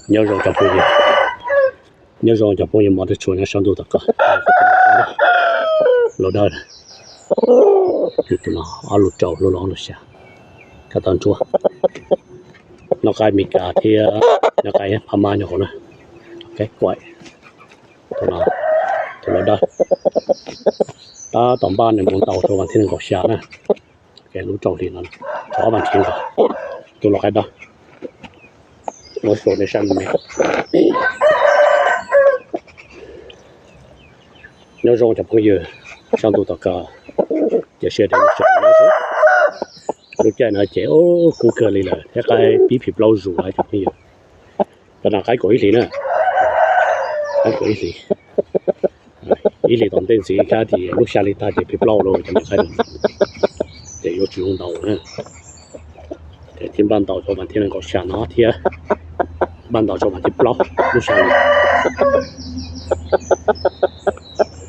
Nyob zoo cov phooj ywg, nyob zoo cov phooj ywg mov rau tshua nyob sab ntuj tom ko. Los dawb, tus no ob lus rau lub los ob lus xya, kab toj ntsuab, noj qaib Meskas thiab noj qaib Phab Mab nyob hauv na. Kaib kuaim, tus no, tus los dawb, tab tom npaj nws mus ntaus rau vas thib nees nkaum xya na. Lub rau hli no, ob vas thib nkaum, tus los qaib dawb. Muab xua nej saib me. Nyob zoo cov phooj ywg sab ntuj tom ko, cia siab tias nej tseem nyob zoo. Lub caij no ces kub kawg li lawm thiab qaib pib phim plaub zus lawm cov phooj ywg. Cov no qaib kaum ib hlis na, qaib kaum ib hlis, ib hlis tom ntej ntxiv thiab ces lub xya hli tag ces phim plaub lawm cov me qaib no, ces yuav tsis zoo ntaus na. Ces thiaj npaj ntaus rau vas thib nees nkaum xya no thiab npaj ntaus rau vas thib plaub lub xya hli.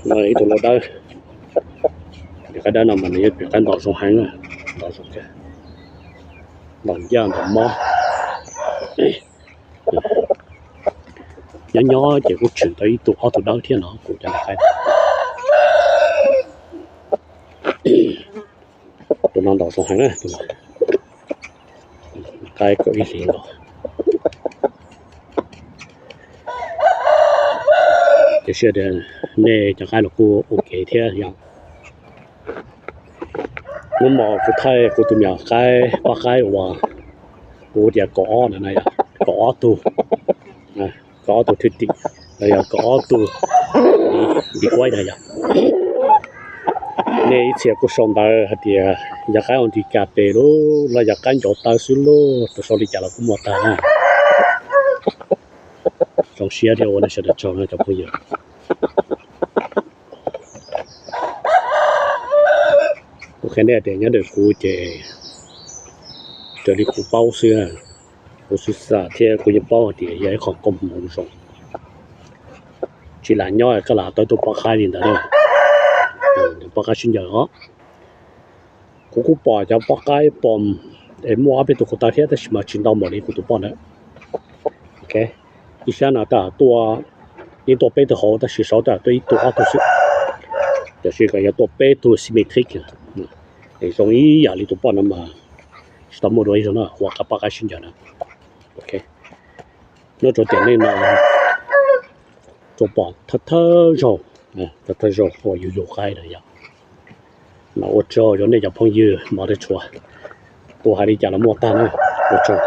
No ib tug los dawb, tus qaib dawb no mas nws yog tus qaib ntaus zoo heev, ntaus zoo kawg, ntaus ncaj ntaus mob. Nyob nyob ces kuj tshwm tau ib tug ob tug dawb thiab no kuv cov qaib. Tus no ntaus zoo heev na, tus no qaib kaum ib hlis ntaus. Cia siab tias nej cov qaib los kuj ok thiab yom. Hnub no kuv thaij kuv tus me nyuam qaib, poj qaib uas kuv tias kaum ob na, kaum ob tug, kaum ob tug thwj tim los yog kaum ob tug ntiv quaib na yom. Nej ib txhia kuj sau ntawv hais tias yog qaib Anglika pes los yog qaib ncaus taw xwb lauj, tus sau li cas los kuj muaj tag na. Zoo siab thiab ua nej sawv daws tsaug na cov phooj ywg. Kuv qhia nej tias nyob ntawm kuv ces raws li kuv paub xwb, kuv xav xav thiab kuv yeej paub hais tias yog ib qho koob hmoov zoo. Tsis lam nyob koj lam tau ib tug poj qaib li ntawd, poj qaib sib ncaws os. Kuv kuj pom cov poj qaib pom es muaj ob peb tug ko taw thiab tab sis mas tsis ntau npaum li kuv tus poj ntawd. Ib sab no tab tom tuaj, yeej tuaj peb tug hauv tab sis saud tab tom tuaj ib tug ob tug xwb. Tiam sis kom yog tuaj peb tug symmetric es zoo ib yam li tus poj no mas tsis tau muaj dua ib zaug na, ua qab poj qaib sib ncaws na. Nyob rau tiam neej no tsuas pom thawj thawj zaug, thawj thawj zaug uas yus yug qaib na yom. Mas ua tsaug rau nej cov phooj ywg mov rau tshua, tus hais li cas los muaj tag na, ua tsaug.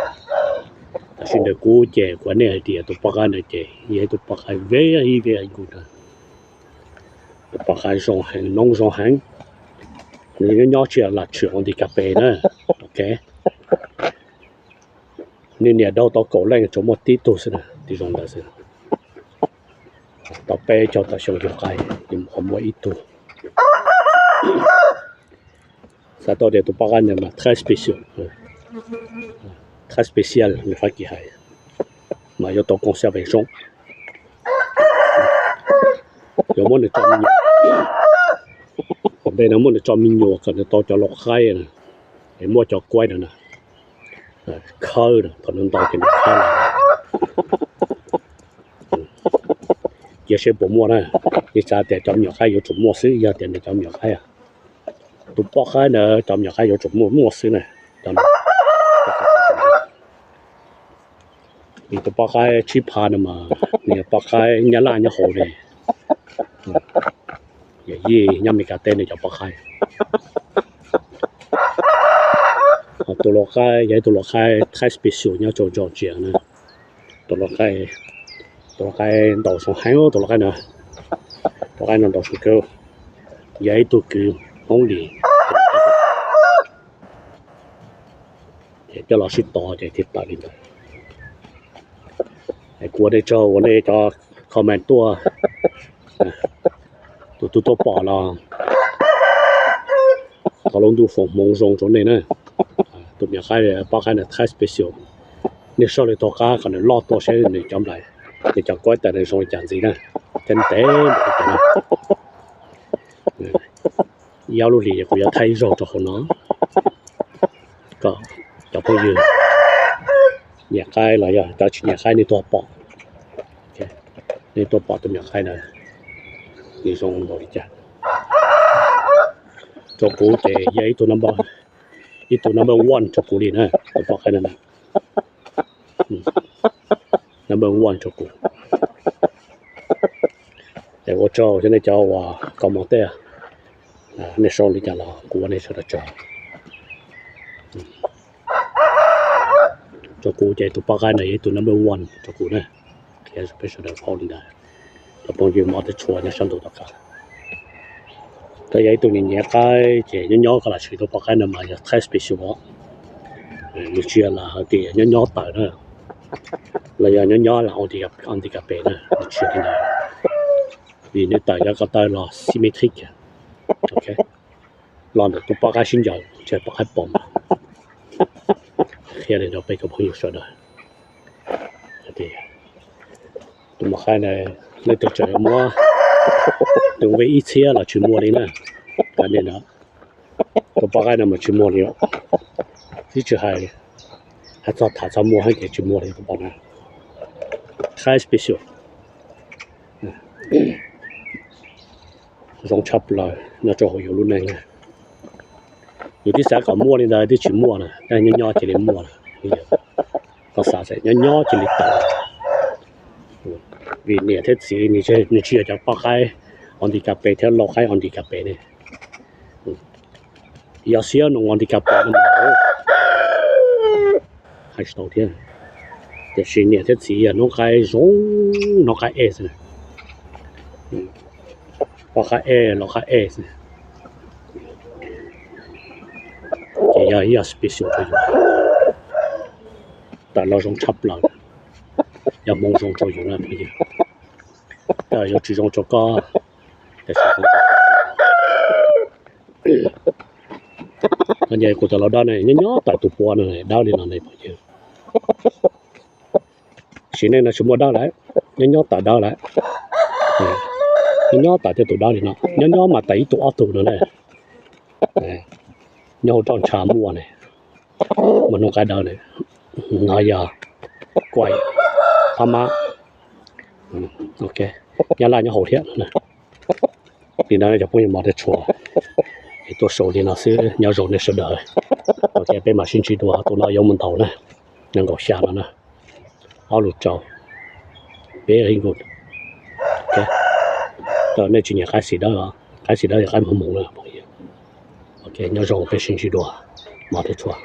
Tab sis ntawm kuv ces kuv hais nej hais tias tus poj qaib ntawd ces yog ib tug poj qaib very very good na. Tus poj qaib zoo heev, noob zoo heev. Nws nyob nyob tsis lam tshwm Anglika pes na. Ok. Nws niam daug tau kaum leej tsuas muaj tib tug xwb na, tib zoo ntawd xwb. Tau peb caug tawm xyoo yug qaib, qhov muaj ib tug. Xav tau tias tus poj qaib ntawd mas très spécial, très spécial li Fab Kis hais, mas yuav tau conserve zoo. Yuav muab nws tso me nyuam, tom ntej no muab nws tso me nyuam kom nws tau cov laus qaib, es muab cov kuaib no na khawb, thaum nws ntaus ces nws khawb los. Cia seb puas muaj na. Yeej xav tias cov me nyuam qaib yuav tsum muaj xwb, yog tias nws cov me nyuam qaib, tus poj qaib ntawd cov me nyuam qaib yuav tsum muaj muaj xwb na. Vim tus poj qaib tshib phav no mas nws yog poj qaib Nyab Laj nyob hauv li, yawm yij nyob Meskas teb nws cov poj qaib. Tus lau qaib yog ib tug lau qaib très spécial nyob rau Georgia na. Tus lau qaib, tus lau qaib ntaus zoo heev, tus lau qaib no, tus lau qaib no ntaus zoo kawg, yog ib tug kwv Hmoob Lis. Ces coj los sib tov ces thiaj tawm li ntawd. Kuv ua nej tsaug uas nej cov comment tuaj, tus twg tuaj pom los thov lub ntuj foom hmoov zoo rau nej na. Tus me nyuam qaib, poj qaib no très spécial, nej soj li tau qab kom nws loj tuaj seb nws cov nplais, nws cov kuaib tais nws zoo li cas ntxiv na, thiab ntev npaum li cas na. Ib ob lub hlis kuv yuav thaij ib zaug rau hauv no kom cov phooj ywg Nyiam qaib los yog cov tsis nyiam qaib nej tuaj pom, nej tuaj pom tus me nyuam qaib na, nws zoo npaum li cas. Rau kuv ces yog ib tug number, ib tug number one rau kuv li na, tus poj qaib no na, number one rau kuv. Es ua tsaug thiab nej cov uas comment tej, nej sau li cas los kuv ua nej sawv daws tsaug. Rau kuv ces tus poj qaib no yog ib tug number one rau kuv na. Qhia peb sawv daws paub li ntawd, cov phooj ywg Mos Teb Tshua nyob sab ntuj tom qab. Koj yog ib tug nyiam nyiam qaib ces nyob nyob koj los siv tus poj qaib no mas yog très special. Nws tsis yog lam hais tias nyob nyob tawm na, los yog nyob nyob lam handicapé na, nws tsis yog li ntawd. Vim nws tawm cov ko taw los symmetric, los ntawm tus poj qaib sib ncaws, tsis yog poj qaib pom. Qhia li rau peb cov phooj ywg sawv daws. Tus mos qaib na, leej twg tseem yuav muab, tus nqi ib txhiab los tsis muaj li na. Tus poj qaib no mas tsis muaj li, twb tsis hais, hais txog tham txog muaj ces tsis muaj li tus poj na. Très special, zoo tshaj plaws nyob rau hauv yus lub neej na. Yus twb xav kom muaj li ntawd twb tsis muaj na, nyob nyob cia li muaj lawm. Koj xav nyob nyob cia li tawm. Vim niam thiab txiv nws tsis yog cov poj qaib handicapé thiab lau qaib handicapé ne. Yog xiab no handicapé no mas hais tsis tau thiab. Tiam sis niam thiab txiv yog noob qaib zoo, noob qaib es, poj qaib es, lau qaib es, ces yog ib yam special rau yus, tawm los zoo tshaj plaws, yog hmoov zoo rau yus na phooj ywg. Tej zaum yuav tsis zoo rau koj, tiam sis kuv cov lau dawb ne, nyob nyob tawm tus pua no dawb li no ne phooj ywg. Sim neej no tsis muaj dawb lawm, nyob nyob tawm dawb lawm. Nyob nyob tawm tej tus dawb li no, nyob nyob mas tawm ib tug ob tug no na. Nyob hauv roj ntsha muaj ne, muaj noob qaib dawb ne, no yog kuai, phab mab. Ok, nyab laj nyob hauv thiab no na. Li no cov phooj ywg Mos Teb Tshua, es tuaj sau li no xwb, nyob zoo nej sawv daws. Ok, peb mam sib ntsib dua, tus no yuav mus ntaus na, nees nkaum xya no na, ob lus rau, peb hib nkuj. Nej tsis nyiam qaib xim dawb, qaib xim dawb yog qaib mos moos na. Ok, nyob zoo peb sib ntsib dua, Mos Teb Tshua.